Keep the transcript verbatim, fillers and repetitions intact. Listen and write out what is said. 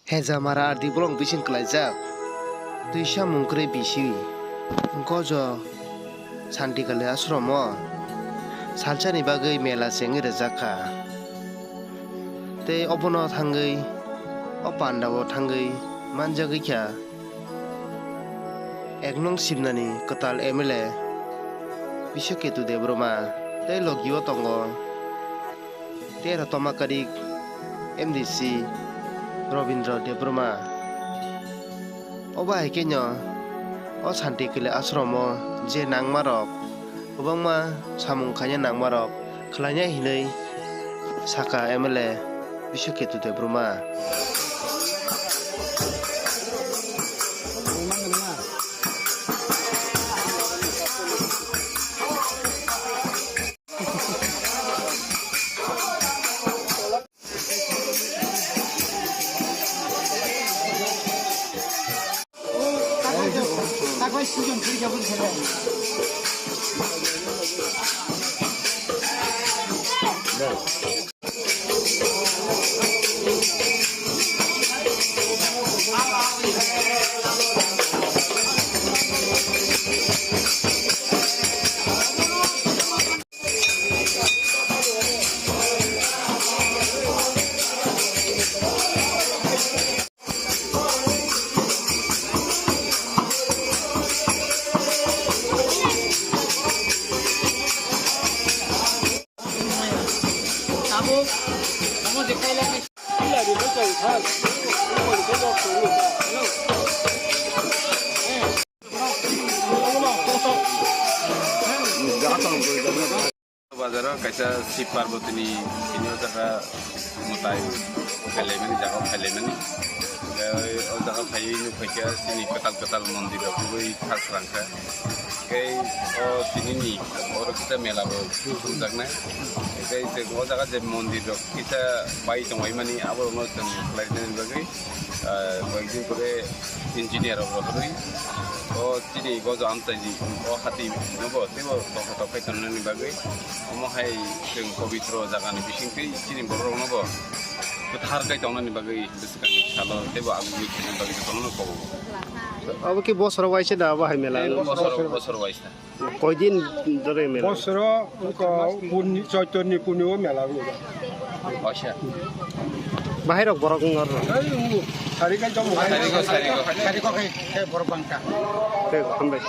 Hejamara ardi bolong bising kwlaijak. Twi samung kwrwi bisi. Gojo Santikali ashromo salsani bagwi mela chengwi rwjak kha. Tei obono thangwi, o pandao thangwi manjagwi kha. Ek nung Simnani kwtal M L A Biswaketu Debbarma tei logio tongo tero Tomakarik M D C Robindra Debbarma. Obo hai kheno o Santikali ashromo je nangmarok, kwbangma samung khaina nangmarok khlainai hinwi sakha M L A Biswaketu Debbarma. Bazaro kaisa Shiv Parbatini tini o jaga mwtai phailaimani, jaga phailaimani. Tei o jaga phaiwi nukphaikha chini kwtal kwtal mondir rok kwbui kha srangkha. Tei o tinini oro kisa mela bo khumjaknai. Tei o jaga je mondir rok kisa bai tonglaimani, aborokno chwng khlainani bagwi, ah, koyekdin pore engineer rok rohorwi o chini gojo amchaini o hati nobo teibo tongthok tongthok khai tongnani bagwi, omo hai chwng pobitro jagani bisingtwi chini bororoknobo kwthar khai tongnani bagwi bwskangni salo teibo agugwi khaina bagwi jotono kobo. Abo ki bosoro waisa da abo hai mela? Bosoro, bosoro waisa. Koidin dore mela? Bosoro wngkha puni-, Choitorni puni o mela wngkha. Waisa. Bahai rok borok wng aro. Ei, wng. Sari kai tong. Sari ko, sari ko. Sari ko kai, kai borok bangkha. Tei hambai.